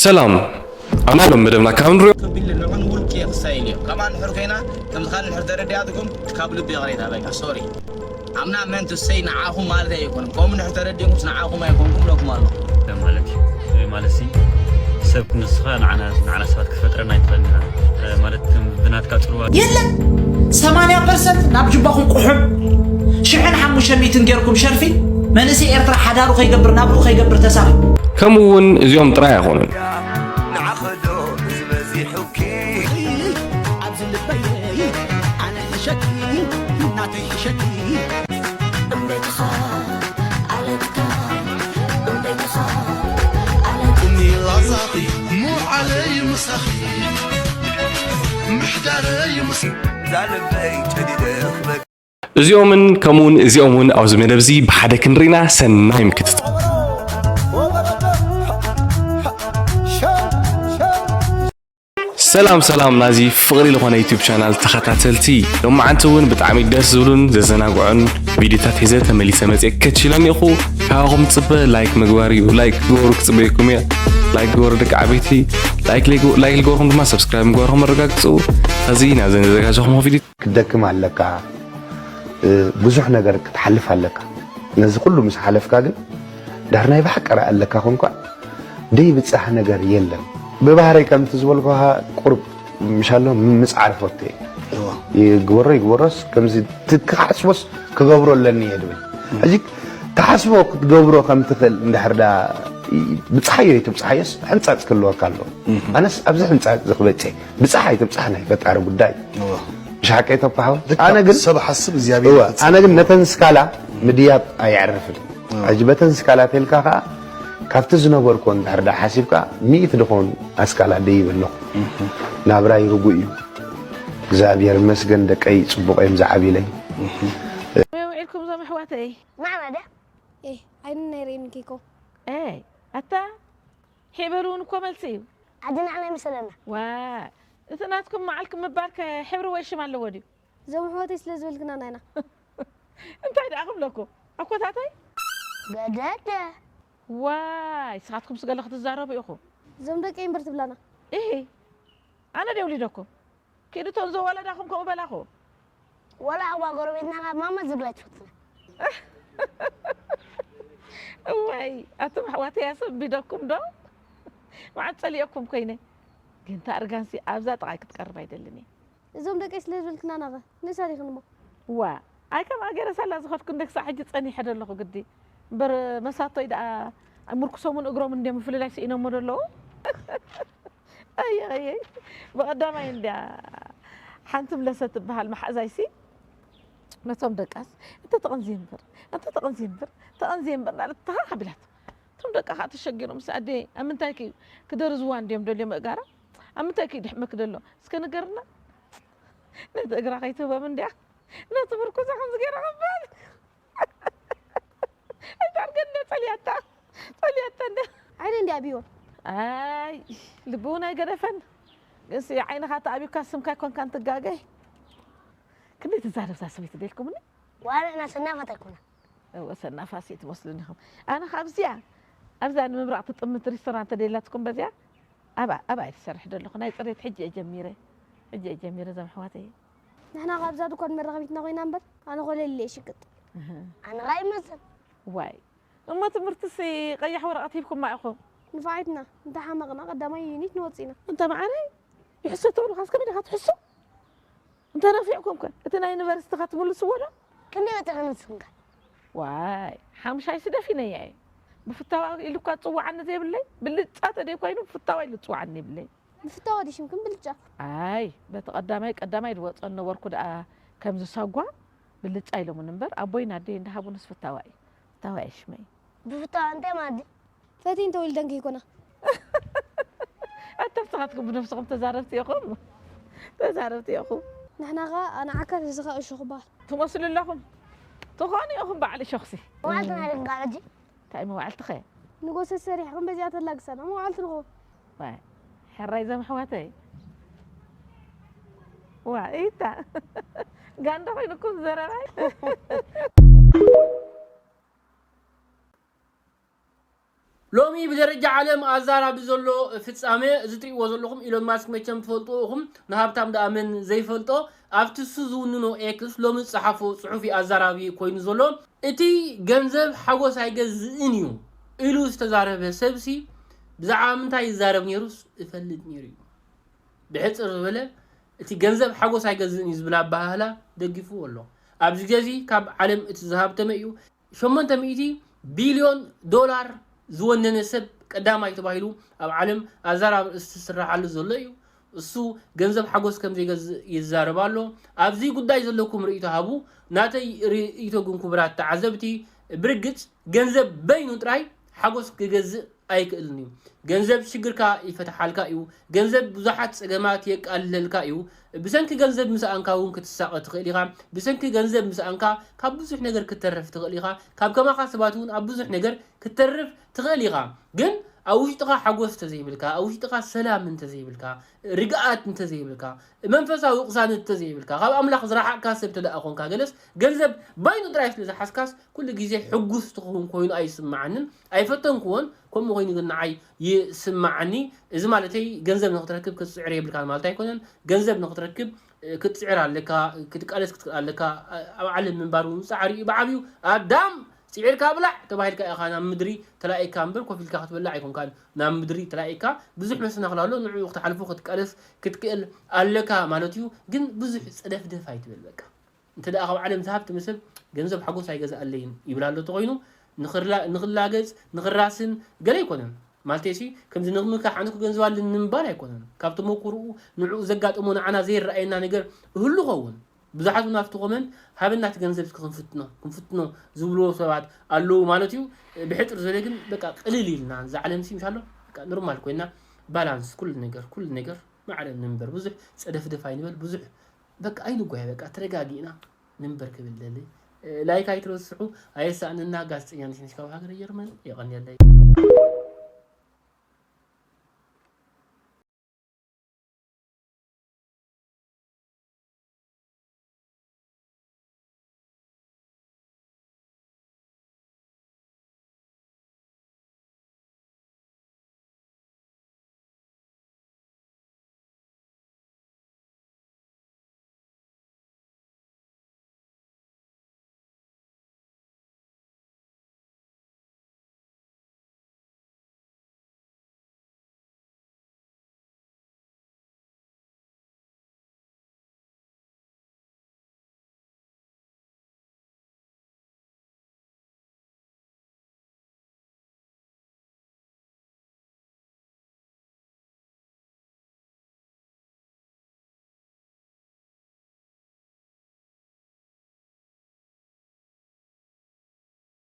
ሰላም። ኣብ ናይ ሎም መደብና ካብ ንሪኦ ከቢድ ንዑን ውልቂ ክሳይል እዮም። ከማን ንሕር ኮይና ከምዚ ካልእ ንሕር ተረዲኣትኩም ካብ ልቢ ይቕሬታ በቃ ሶሪ። I'm not meant to say ንዓኹም ማለት ኣይኮንም። ከምኡ ንሕር ተረዲእኩምስ ንዓኹም ኣይኮንኩም ኢለኩም ኣለኹ። ማለት እዩ። እዚ ማለት ሲ ሰብ ንስኻ ንዓና ንዓና ሰባት ክትፈጥረና ኣይትኽእልን ኢኻ። ማለት ከም ብናትካ ጽልዋ የለን ሰማንያ ፐርሰንት ናብ ጅባኹም ቁሑም ሽሕን ሓሙሽተ ሚእትን ጌርኩም ሸርፊ መንእሰይ ኤርትራ ሓዳሩ ከይገብር ናብርኡ ከይገብር ተሳኺ ከምኡ እውን እዚኦም ጥራይ ኣይኾኑን። ንዓኸዶ ዝበዚሑኪ ኣብዚ ልበይ ኣነ ሕሸኪ ናተይ ሕሸኪ እምበይትኻ ኣለትካ እምበይትኻ ኣለትካ ቁሚ ላዛኺ ሙዓለይ ምሳኺ ምሕዳረይ ምስ ዛልበይ ጨዲደ ክበክ እዚኦምን ከምኡውን እዚኦም እውን ኣብዚ መደብ እዚ ብሓደ ክንርኢና ሰናይ ምክትታል። ሰላም ሰላም ናዚ ፍቕሪ ዝኾነ ዩቱብ ቻናል ተኸታተልቲ፣ ሎማዓንቲ እውን ብጣዕሚ ደስ ዝብሉን ዘዘናግዑን ቪዲዮታት ሒዘ ተመሊሰ መፅየ ከችሎም ኢኹ። ካባኹም ዝፅበ ላይክ ምግባር እዩ። ላይክ ግበሩ፣ ክፅበየኩም እየ። ላይክ ግበሩ ደቂ ዓበይቲ። ላይክ ለይግ- ላይክ ልገበርኩም ድማ ሰብስክራይብ ምግባርኩም ኣረጋግፁ። ኸዚ ናብዘ ነዘጋጀኹም ቪዲዮ ክትደክም ኣለካ። ብዙሕ ነገር ክትሓልፍ ኣለካ። ነዚ ኩሉ ምስ ሓለፍካ ግን ድሕር ናይ ብሓቂ ርኣ ኣለካ ኮንኳ ደይብጻሕ ነገር የለን። ብባህረይ ከምቲ ዝበልኩኻ ቁሩብ ምሻሎ ምጽዓር ፈቱ እየ። ይግበሮ ይግበሮስ ከምዚ ት- ክሓስቦስ ክገብሮ ኣለኒ እየ ድብል። ሕጂ ትሓስቦ ክትገብሮ ከም ትኽእል እንድሕር ዳ ብጽሓዮ ይትብጽሓዮስ ሕንጻጽ ክህልወካ ኣለዎ። ኣነስ ኣብዚ ሕንጻጽ ዝክበጽ እየ። ብጽሓ ይትብጽሓ ናይ ፈጣሪ ጉዳይ። ምሽ ሓቀይ ተኳሓው ኣነ ግን ሰብ ሓስብ እግዚኣብሔር እወ ይፈጽም። ኣነ ግን ነተን ስካላ ምድያብ ኣየዕርፍን ሕጂ በተን ስካላ ተልካ ከዓ ካብቲ ዝነበርኮ እንድሕር ዳ ሓሲብካ ሚእቲ ድኾን ኣስካላ ደይብ ኣለኹ ናብራይ ርጉእ እዩ እግዚኣብሔር መስገን ደቀይ ፅቡቅ እዮም ዝዓቢለይ ውዒልኩም ዞም ኣሕዋተይ ማዕና ድያ ኤ ዓይኒ ናይ ርእኒ ኬኮ ኤ ኣታ ሒበሉ እውን እኮ መልሲ እዩ ዓድና ናይ መሰለና ዋ እቲ ናትኩም መዓልኩም ምባል ከ ሕብሪ ወይ ሽም ኣለዎ ድዩ እዞም ኣሕዋተይ ስለ ዝበልክና ናይና እንታይ ደኣ ክብለኩም ኣኮታተይ ገደደ ዋይ ስኻትኩም ስገለ ክትዛረቡ ኢኹም እዞም ደቂ እምበር ትብላና ኢሂ ኣነ ድየ ውሊደኩም ኪዱ እቶም ዘወለዳኹም ከምኡ በላኹ ወላ እዋ ጎረቤትና ካብ ማማ ዝብላ ትፈትና እዋይ ኣቱም ኣሕዋተይ ኣሰንቢደኩም ዶ መዓት ፀሊኦኩም ኮይነ ግን እታ እርጋንሲ ኣብዛ ጥቓይ ክትቀርብ ኣይደልን እየ እዞም ደቀይ ስለ ዝበልክና ናኸ ንእሳ ዲኽን እሞ ዋ ኣይ ከምኣ ገይረ ሳላ ዝኸድኩ እንደ ክሳዕ ሕጂ ፀኒሐ ደለኹ ግዲ እምበር መሳቶይ ደኣ ምርኩሶምን እግሮም እንዲዮም ምፍልላይ ስኢኖሞ ደለዉ ኣየይ ብቐዳማይ እንድያ ሓንቲ ምለሰ ትበሃል መሓዛይሲ ነቶም ደቃስ እንተ ተቐንዝየ እምበር እንተ ተቐንዝየ እምበር ተቐንዝየ እምበር እናለት ተሃ ኣቢላት እቶም ደቃ ከዓ ተሸጊሮም ምስ ኣደየ ኣብ ምንታይ ክዩ ክደርዝዋ እንድዮም ደልዮ መእጋራ ኣብ ምንታይ ክዩ ድሕመክ ደሎ እስከ ንገርና ነቲ እግራ ከይትህቦም እንድያ ነቲ ምርኩዛ ከምዚ ገይራ ክበል ኣይታርገ እንደ ፀልያታ ፀልያታ እንደ ዓይነ እንዲ ኣብይዎ ኣይ ልቢ እውን ኣይገደፈን ግንሲ ዓይንኻ ተኣቢካ ስምካ ኣይኮንካ እንትጋገይ ክንደይ ትዛረብ እዛ ሰበይቲ ደልኩምኒ ዋላ እና ሰናፋት ኣይኮና እወ ሰናፋሲ ትመስሉኒ ኢኹም ኣነ ካብዚኣ ኣብዛ ንምብራቕ ትጥምት ሪስቶራንት ተደላትኩም በዚኣ ኣብኣ ኣብኣ እየ ትሰርሕ ዘለኹ ናይ ፅሬት ሕጂ እየ ጀሚረ ሕጂ እየ ጀሚረ እዞም ኣሕዋተይ ንሕና ካብዛ ድኳን መራኸቢትና ኮይና እምበር ኣነ ኮለል እየ ሽቅጥ ኣነ ኸኣ ይመስል ዋይ እሞ ትምህርትሲ ቀያሕ ወረቐት ሂብኩማ ኢኹም ንፋዓይትና እንተሓመቕና ቀዳማይ ዩኒት ንወፅእ ኢና እንተ መዓረይ ይሕሶ ተብሉኻስ ከመይ ዲኻ ትሕሱ እንተ ነፊዕኩም ከ እቲ ናይ ዩኒቨርሲቲ ከ ትምልስዎ ዶ ክንደይ ወፅእኺ ንስኹም ከ ዋይ ሓሙሻይ ስደፊነያ እየ ብፍታዋ ኢሉ እኳ ዝፅዋዓኒ ዘይብለይ ብልጫ ተደይ ኮይኑ ብፍታዋ ኢሉ ዝፅዋዓኒ የብለይ ብፍታዋ ድሽምክን ብልጫ ኣይ በቲ ቀዳማይ ቀዳማይ ዝወፀ ነበርኩ ደኣ ከምዚ ሰጓ ብልጫ ኢሎምን እምበር ኣቦይን ኣደይ እንዳሃቡንስ ፍታዋ እዩ ፍታዋ እየ ሽመይ ብፍታዋ እንታይ ማለት እዩ ፈትየን ተወሊደን ከይኮና ኣታ ንስኻትኩም ብነብስኹም ተዛረብቲ ኢኹም ተዛረብቲ ኢኹም ንሕና ኸ ኣነ ዓካር እዚ ኸ እሾ ክበሃል ትመስሉ ኣለኹም ትኾኑ ኢኹም በዓል እሾኽሲ መዓልትና ደንጋ ሕጂ እንታይ መዋዕልትኸ ንጎሰ ሰሪሕኩም በዚኣ ተላግሰና መዋዕልቲ ንኾ ሕራይ ዘም ኣሕዋተይ ዋ ኢታ ጋንዳ ኮይኑኩም ዘረባይ ሎሚ ብደረጃ ዓለም ኣዛራቢ ዘሎ ፍጻመ፣ እዚ ትሪእዎ ዘለኹም ኢሎን ማስክ፣ መቸም ትፈልጥዎ ኢኹም፣ ንሃብታም ደኣ መን ዘይፈልጦ። ኣብቲ እሱ ዝውንኖ ኤክስ ሎሚ ዝጸሓፎ ጽሑፍ እዩ ኣዛራቢ ኮይኑ ዘሎ። እቲ ገንዘብ ሓጎስ ኣይገዝእን እዩ ኢሉ ዝተዛረበ ሰብሲ ብዛዕባ ምንታይ ይዛረብ ነይሩስ እፈልጥ ነይሩ እዩ። ብሕጽር ዝበለ፣ እቲ ገንዘብ ሓጎስ ኣይገዝእን እዩ ዝብል ኣበሃህላ ደጊፉ ኣሎ። ኣብዚ ግዜ እዚ ካብ ዓለም እቲ ዝሃብተመ እዩ። ሸሞንተ ሚእቲ ቢልዮን ዶላር ዝወነነ ሰብ ቀዳማይ ተባሂሉ ኣብ ዓለም ኣዛራቢ ርእሲ ዝስራሓሉ ዘሎ እዩ። እሱ ገንዘብ ሓጎስ ከም ዘይገዝእ ይዛረብ ኣሎ። ኣብዚ ጉዳይ ዘለኩም ርእይቶ ሃቡ። ናተይ ርእይቶ ግን፣ ክቡራት ተዓዘብቲ፣ ብርግጽ ገንዘብ በይኑ ጥራይ ሓጎስ ክገዝእ ኣይክእልን እዩ። ገንዘብ ሽግርካ ይፈትሓልካ እዩ። ገንዘብ ብዙሓት ጸገማት የቃልለልካ እዩ። ብሰንኪ ገንዘብ ምስ ኣንካ እውን ክትሳቐ ትኽእል ኢኻ። ብሰንኪ ገንዘብ ምስ ኣንካ ካብ ብዙሕ ነገር ክትተርፍ ትኽእል ኢኻ። ካብ ከማኻ ሰባት እውን ኣብ ብዙሕ ነገር ክትተርፍ ትኽእል ኢኻ። ግን ኣብ ውሽጥኻ ሓጎስ እንተዘይብልካ፣ ኣብ ውሽጥኻ ሰላም እንተዘይብልካ፣ ርግኣት እንተዘይብልካ፣ መንፈሳዊ ቅሳነት እንተዘይብልካ፣ ካብ ኣምላኽ ዝረሓቕካ ሰብ እንተ ደኣ ኾንካ፣ ገለስ ገንዘብ ባይኑ ጥራይ ስለ ዝሓዝካስ፣ ኩሉ ግዜ ሕጉስ ትኸውን ኮይኑ ኣይስምዓንን፣ ኣይፈተንክዎን። ከምኡ ኮይኑ ግን ንዓይ ይስምዓኒ። እዚ ማለተይ ገንዘብ ንኽትረክብ ክትጽዕር የብልካን ማለት ኣይኮነን። ገንዘብ ንኽትረክብ፣ እ፣ ክትጽዕር ኣለካ፣ ክትቃለስ ክትክእል ኣለካ። እ፣ ኣብ ዓለም ምንባር እውን ጻዕሪ እዩ። ብዓብዩ ኣዳም ጽዒርካ ብላዕ ተባሂልካ ኢኻ ናብ ምድሪ ተላኢካ እምበር፣ ኮፍ ኢልካ ክትበልዕ ኣይኮንካን ናብ ምድሪ ተላኢካ። ብዙሕ መሰናኽል ኣሎ፣ ንዕኡ ክትሓልፎ ክትቃለስ ክትክእል ኣለካ ማለት እዩ። ግን ብዙሕ ጸደፍደፍ ኣይትበል በቃ። እንተ ደኣ ካብ ዓለም ዝሃብተመ ሰብ ገንዘብ ሓጎስ ኣይገዝኣለይን ይብል ኣሎ እንተኾይኑ፣ ንኽርላ-፣ ንኽላገጽ፣ ንኽራስን ገለ ኣይኮነን። ማለተይሲ፣ ከምዚ ንኽምካሕ ኣነ እኮ ገንዘብ ኣለኒ ንምባል ኣይኮነን። ካብ ተመኩርኡ ንዕኡ ዘጋጠሞ ንዓና ዘይረኣየና ነገር እህሉ ኸውን። ብዙሓት እውን ኣብቲ ኮመንት ሃበና እቲ ገንዘብ እስኪ ክንፍትኖ፣ ክንፍትኖ ዝብልዎ ሰባት ኣለዉ ማለት እዩ። ብሕጽር ዝበለ ግን በቃ ቅልል ኢልና፣ እዛ ዓለምሲ ምሻሎ በቃ ኖርማል ኮይና፣ ባላንስ ኩሉ ነገር፣ ኩሉ ነገር ማዕረ ንንበር። ብዙሕ ጸደፍደፍ ኣይንበል፣ ብዙሕ በቃ ኣይንጓየ፣ በቃ ተረጋጊእና ንንበር ክብል ደሊ። ላይክ ኣይትረስዑ፣ ኣየሳእንና። ጋዜጠኛ ነሽነሽ ካብ ሃገረ ጀርመን፣ የቐንየለይ።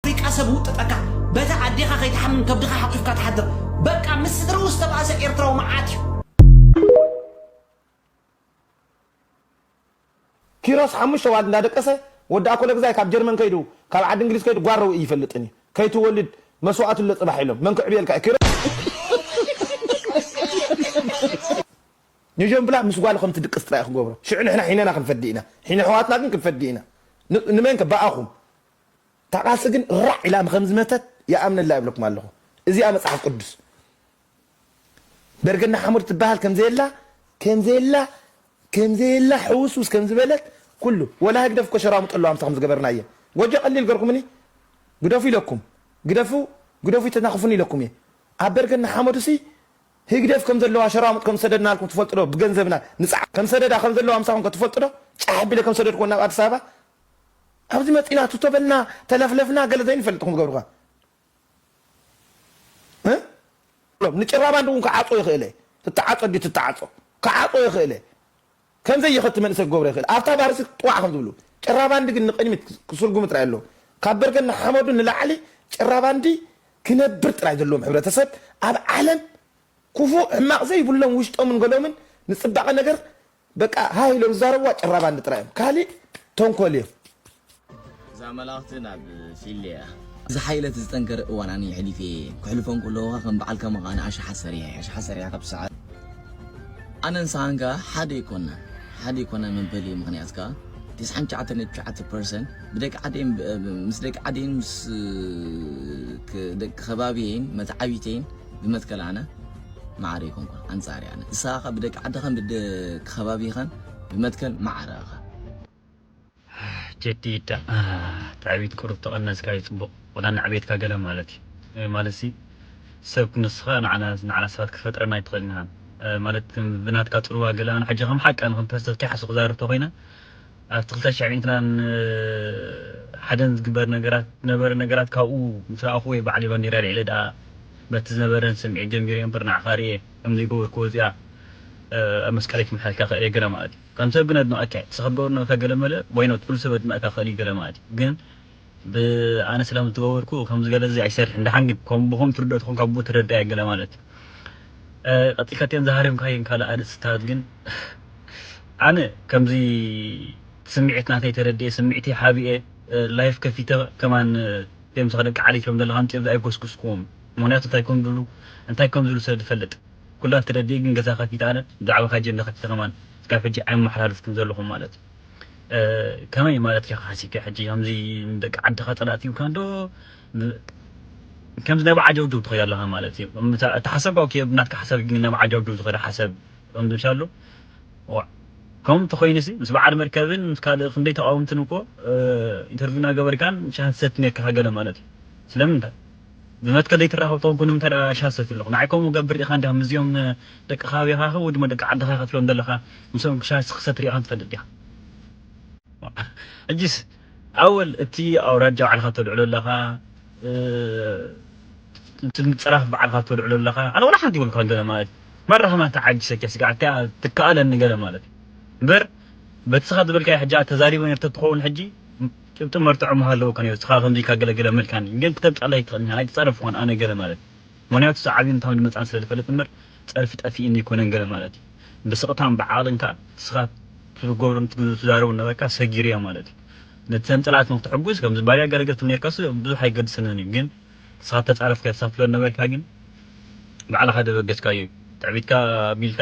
ኣፍሪቃ ሰብ ውጥጠካ፣ በታ ኣዴኻ ከይትሓምን ከብድኻ ሓቂፍካ ትሓድር። በቃ ምስ ስድርኡ ዝተባእሰ ኤርትራዊ መዓት እዩ። ኪሮስ ሓሙሽተ ዋልድ እንዳደቀሰ፣ ወዲ ኣኮለ ግዛይ ካብ ጀርመን ከይዱ፣ ካብ ዓዲ እንግሊዝ ከይዱ ጓረው ይፈልጥን እዩ። ከይትወልድ መስዋእቱ ኣሎ ጽባሕ ኢሎም መን ክዕብየልካ እዩ ኪሮስ? ንጀምብላ ምስ ጓሉ ከም ትድቅስ ጥራይ ክገብሮ። ሽዑ ንሕና ሒነና ክንፈዲ ኢና። ሒነ ኣሕዋትና ግን ክንፈዲ ኢና። ን-፣ ንመን ከ? ብኣኹም። እታ ቃልሲ ግን ራዕ ኢላ ከም ዝመተት ይኣምነላ ይብለኩም ኣለኹ። እዚኣ መጽሓፍ ቅዱስ። በርገና ሓሙድ ትበሃል ከም ዘየላ፣ ከም ዘየላ፣ ከም ዘየላ ሕውስውስ ከም ዝበለት ኩሉ። ወላ ህግደፍ እኮ ሸራሙጥ ኣለዋ ምሳኹም ዝገበርናዮ። ጎጆ ቀሊል ገርኩምኒ። ግደፉ ኢለኩም። ግደፉ፣ ግደፉ ይተናኽፉኒ ኢለኩም እየ። ኣብ በርገና ሓመዱሲ ህግደፍ ከም ዘለዋ ሸራሙጥ ከም ዝሰደድናልኩም ትፈልጡ ዶ? ብገንዘብና ንጽዓ ከም ሰደዳ ከም ዘለዋ ምሳኹም ከ ትፈልጡ ዶ? ጫሕ ኣቢለ ከም ሰደድኩዎ ናብ ኣዲስ ኣበባ። ኣብዚ መጺና ቱቶ በልና፣ ተለፍለፍና፣ ገለ ዘይንፈልጥ ኢኹም ትገብሩኻ። እ? ንጭራ ባንድ እውን ክዓጾ ይኽእል እየ። ትተዓጾ ድዩ ትተዓጾ? ክዓጾ ይኽእል እየ። ከምዘይ ይኸቲ መንእሰይ ክገብሮ ይኽእል። ኣብታ ባርሲ ጥዋዕ ከም ዝብሉ። ጭራ ባንዲ ግን ንቕድሚት ክስርጉም ጥራይ ኣለዎ። ካብ በርገን ንሓመዱ ንላዕሊ ጭራ ባንዲ ክነብር ጥራይ ዘለዎም ሕብረተሰብ ኣብ ዓለም ክፉእ ሕማቕ ዘይብሎም ውሽጦምን ገሎምን ንጽባቐ ነገር በቃ ሃይ ኢሎም ዝዛረብዋ ጭራ ባንዲ ጥራይ እዮም። ካሊእ ተንኮል እዮም። እዛ መልእኽቲ ናብ ፊሊ እያ። ዝሓየለት ዝጠንከረ እዋን ኣነ የሕሊፈ እየ። ክሕልፎ እንከለኹ ኸዓ ከም በዓል ከማኻ ኣነ ኣሽሓት ሰሪሐ፣ ኣሽሓት ሰሪሐ ካብ ሰዓት። ኣነ ንስኻን ከኣ ሓደ ኣይኮንናን። ሓደ ኣይኮንናን መበሊ ምኽንያት ከኣ ትስዓን ትሽዓተ ነጥቢ ትሽዓተ ፐርሰንት ብደቂ ዓደይን ብ-፣ ምስ ደቂ ዓደይን ምስ ክ-፣ ደቂ ከባቢየይን መተዓቢተይን ብመትከል ኣነ ማዕረ ኣይኮንኩን፣ ኣንጻር ኣነ። ንስኻ ኸ ብደቂ ዓድኻን ብደቂ ከባቢኻን ብመትከል ማዕረ ኢኻ። ጀዲዳ ትዕቢት ቁሩብ ተቐነስካ እዩ ጽቡቕ። ወላ ንዕቤትካ ገለ ማለት እዩ። እ፣ ማለት ሲ ሰብ ንስኻ ንዓና ንዓና ሰባት ክፈጥረና ኣይትኽእልን ኢኻ። እ፣ ማለት ብናትካ ጽልዋ ገለ ኣነ ሕጂ ከም ሓቂ ኣነ ከም ፐርሰፕቲቭ ሓሱ ክዛረብ ተኾይነ ኣብቲ ክልተ ሽሕ ሚእትናን ሓደን ዝግበር ነገራት ዝነበረ ነገራት ካብኡ ምስ ረኣኹ ወይ ባዕለይ ባንዴራ ልዒለ ደኣ በቲ ዝነበረን ስምዒት ጀሚረ እምበር ንዓኻ ርእየ ከም ዘይገበርክዎ እዚኣ እ፣ ኣብ መስቀለይ ክምሕረልካ ክእል እየ ገለ ማለት እዩ። ከም ሰብ ግን ኣድንቐካ እየ። ንስኻ ትገብሮ ነበርካ ገለ መለ ወይ ኖት ኩሉ ሰብ ኣድንቐካ ክእል እዩ ገለ ማለት እዩ። ግን ብኣነ ስለ ዝገበርኩ ከምዚ ገለ እዚ ኣይሰርሕን። ደሓን ግን ከም ብኸም ትርድኦ ተኾንካ ብኡ ተረዳያ ገለ ማለት እዩ። እ፣ ቀጺልካ እተን ዝሃረምካየን ካልእ ኣርእስታት ግን ኣነ ከምዚ ስምዒት ናተይ ተረዲኤ ስምዒተይ ሓቢኤ እ፣ ላይፍ ከፊተ ከማን እ፣ እቶም ምሳኻ ደቂ ዓሊ ትብሎም ዘለኻ ኣምጺኦም ኣይጎስጉስኩዎም። ምኽንያቱ እንታይ ከም ዝብሉ እንታይ ከም ዝብሉ ስለ ዝፈልጥ። ኩላ ተረዲኤ ግን ገዛ ከፊተ ኣነ ብዛዕባኻ ኣጀንዳ ከፊተ ከማን እስካብ ሕጂ ኣይመሓላለፍኩን ዘለኹ ማለት እዩ። እ፣ ከመይ ማለት ዲኻ ሓሲብካ ሕጂ ከምዚ ንደቂ ዓድኻ ጸላእቲ ይብልካ እንዶ ብ-፣ ከምዚ ናይ በዓል ጀብጀብ ትኸይድ ኣለኻ ማለት እዩ። ምታ-፣ እቲ ሓሳብ ኦኬ፣ ብናትካ ሓሳብ ግን ናይ በዓል ጀብጀብ ዝኸደ ሓሳብ ከም ዝብሻሉ። ዋ፣ ከምኡ እንተኾይኑሲ ምስ በዓል መርከብን ምስ ካልእ ክንደይ ተቓወምትን እኮ እ፣ ኢንተርቪው እናገበርካን ሻሂ ትሰቲ ነርካ ገለ ማለት እዩ። ስለምንታይ? ብመትከል ዘይትራኸብ ተኾንኩ ንምንታይ ደኣ ሻሂ ትሰቲ ኣለኹ? ንዓይ ከምኡ ገብር ኢኻ እንዲኻ ምስዚኦም እ፣ ደቂ ከባቢኻ ኸ ወይ ድማ ደቂ ዓድኻ ኢኻ ትብሎም ዘለኻ ምስኦም ሻሂ ክሰቲ ርኢኻ ትፈልጥ ዲኻ? ሕጂስ ኣወል እቲ ኣውራጃ ባዕልኻ ተልዕሎ ኣለኻ እ፣ እቲ ምፅራፍ ባዕልኻ ተልዕሎ ኣለኻ ኣነ ወላ ሓንቲ ይብልካ ገለ ማለት እዩ። መራ ከማን ተዓጊሰካ ስጋዕ እቲኣ ትከኣለኒ ገለ ማለት እዩ። እምበር በቲ ስኻ ዝበልካዮ ሕጂ ተዛሪበ ነርተ ትኸውን ሕጂ ጭብጢ መርትዖ ምሃለወካ ነይሩ። ስኻ ከምዚ ኢልካ ገለ ገለ መልካኒ ግን ክተምፅኣለይ ትኽእል ኢኻ ኣይተፃረፍኩን ኣነ ገለ ማለት እዩ። ምኽንያቱ ሰዓቢ እንታይ ዝመፅኣን ስለ ዝፈልጥ እምበር ፀርፊ ጠፊእኒ ኣይኮነን ገለ ማለት እዩ። ብስቕታን ብዓቕልን ከዓ ንስኻ ትገብሮን ትዛረቦን ነበርካ ሰጊርዮ ማለት እዩ። ነቲ ተምፅላት ንክትሕጉስ ከምዚ ባርያ ገረገር ትብል ነርካስ ብዙሕ ኣይገድሰንን እዩ ግን ንስኻ ተፃረፍካ ተሳትሎ ነበርካ ግን ባዕልኻ ደበገስካዮ እዩ። ትዕቢትካ ኣቢልካ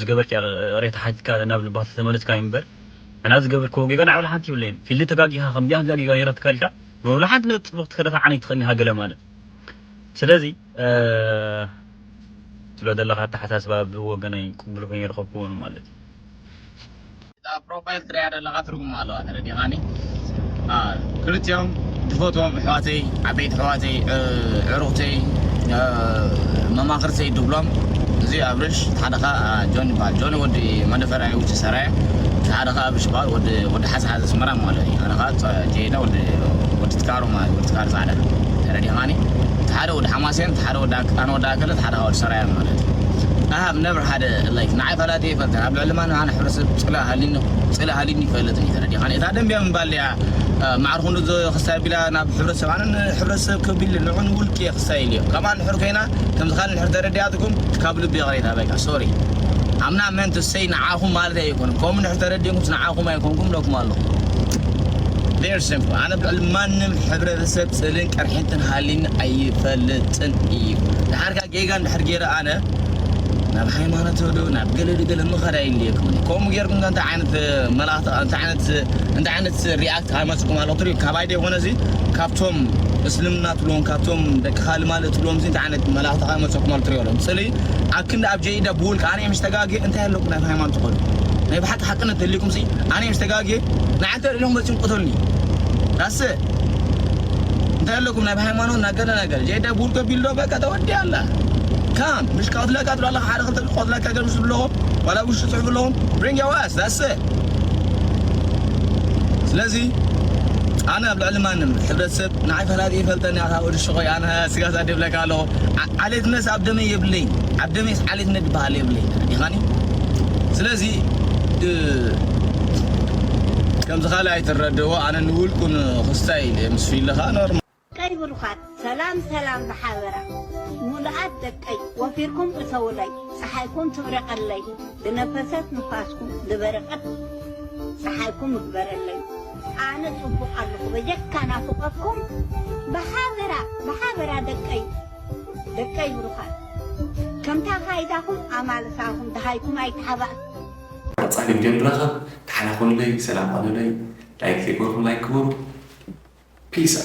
ዝገበርካ ቅሬታ ሓቲትካ ናብ ልባኻ ተመለስካ እዩ እምበር ንሕና ዝገበርክዎ ጌጋ ንዓብላ ሓንቲ ይብለይን ፊልዲ ተጋጊኻ ከምዚኣ ከምዚኣ ጌጋ ነይራትካ ኢልካ ንብላ ሓንቲ ነጥቢ ክትከደካ ዓነይ ትኽእል ኢኻ ገለ ማለት ስለዚ እ፣ ትብሎ ዘለኻ ኣተሓሳስባ ብወገነይ ቅቡል ኮይኑ ይረኸብክዎ ማለት እዩ። እታ ፕሮፋይል ትሪኣ ዘለኻ ትርጉም ኣለዋ ተረዲኻኒ። አ፣ ክልቲኦም ዝፈትዎም ኣሕዋተይ ዓበይቲ ኣሕዋተይ እ፣ ዕሩኽተይ እ፣ መማኽርተይ ድብሎም እዚ ኣብርሽ እቲ ሓደ ኸዓ ጆን ይበሃል ጆን ወዲ መደፈር ኣይ ውጭ ሰራየ እቲ ሓደ ኸዓ ኣብርሽ ይበሃል ወዲ ወዲ ሓዝሓዝ ኣስመራ ማለት እዩ ኣነ ኸዓ ጀይነ ወዲ ወዲ ትካሮ ማለት ወዲ ትካሮ ፃዕዳ ተረዲኻኒ እቲ ሓደ ወዲ ሓማሴን እቲ ሓደ ወዲ ኣክ- ኣነ ወዲ ኣከለ እቲ ሓደ ኸዓ ወዲ ሰራየ ማለት እዩ I have never had a like ንዓይ ፈላጢ ይፈልጥ ኣብ ልዕሊ ማን ኣነ ሕብረተሰብ ፅላ ሃሊኒ ፅላ ሃሊኒ ይፈልጥ እዩ ተረዲኻኒ እታ ደንቢያ ምባል እያ ማዕርኹ ንዞ ክሳብ ቢላ ናብ ሕብረተሰብ ኣነ ንሕብረተሰብ ከቢል ንዑ ንውልቂ እየ ክሳይል እዮ ከማን ንሕር ኮይና ከምዚ ካልእ ንሕር ተረዲኣትኩም ካብ ልቢ ይቕሬታ በቃ sorry I'm not meant to say ንዓኹም ማለት ኣይኮን ከምኡ ንሕር ተረዲእኩምስ ንዓኹም ኣይኮንኩም ለኩም ኣለኹ very simple ኣነ ብልዕሊ ማንም ሕብረተሰብ ፅልን ቅርሕንትን ሃሊኒ ኣይፈልጥን እዩ ድሓርካ ጌጋ እንድሕር ገይረ ኣነ ናብ ሃይማኖት ዶ ናብ ገለ ገለ ምኸዳ ይልየኩም ከምኡ ጌርኩም እንታይ ዓይነት መላእኽቲ እንታይ ዓይነት እንታይ ዓይነት ሪኣክት ሃይማኖትኩም ኣሎ ትሪኡ ካብ ኣይደ ይኾነ እዚ ካብቶም እስልምና ትብሎም ካብቶም ደቂ ካልእ ማለት ትብሎም እንታይ ዓይነት መላእኽቲ ሃይማኖትኩም ኣሎ ትሪኡ ኣለኹም ፅሊ ኣብ ክንዲ ኣብ ጀይዳ ብውልቅ ኣነ ምስ ተጋግየ እንታይ ኣለኩም ናይ ሃይማኖት ትኾኑ ናይ ብሓቂ ሓቅነት ተልይኩም ሲ ኣነ ምስ ተጋግየ ንዓንተ ርእሎም መፅዮም ቅተሉኒ ዳስ እንታይ ኣለኩም ናይ ሃይማኖት ናገለ ነገር ጀይዳ ብውልቅ ቢልዶ በቃ ተወዲ ኣላ ካም ምሽ ቀትለካ ትብላለካ ሓደ ክልተ ቀትለካ ገርም ዝብለኹም ዋላ ውሽጢ ፅሑፍ ኣለኹም bring your ass that's it ስለዚ ኣነ ኣብ ልዕሊ ማንም ሕብረተሰብ ንዓይ ፈላጢ ይፈልጠኒ ኣታ ወዲ ሽኾይ ኣነ ስጋት ኣደብለካ ኣለኹ ዓሌትነት ኣብ ደመይ የብለይ ኣብ ደመይስ ዓሌትነት ዝበሃል የብለይ ኢኻኒ ስለዚ ከምዚ ካልእ ኣይትረድዎ ኣነ ንውልቁ ንክስታይ ኢለ ምስ ፊለኻ ኖርማል ደቀይ ብሩኻት ሰላም ሰላም ብሓበራ ሙሉኣት ደቀይ ወፊርኩም እተውለይ ፀሓይኩም ትብረቐለይ ዝነፈሰት ንፋስኩም ዝበረቐት ፀሓይኩም ይግበረለይ ኣነ ፅቡቕ ኣለኹ በጀካ ናፍቐኩም ብሓበራ ብሓበራ ደቀይ ደቀይ ብሩኻት ከምታ ካይዳኹም ኣማልሳኹም ደሃይኩም ኣይተሓባእ ቀጻሊ ቪድዮ ንራኸብ። ተሓናኹሉለይ፣ ሰላም ቐኑለይ። ላይክ ዘይገበርኩም ላይክ ግበሩ። ፒስ።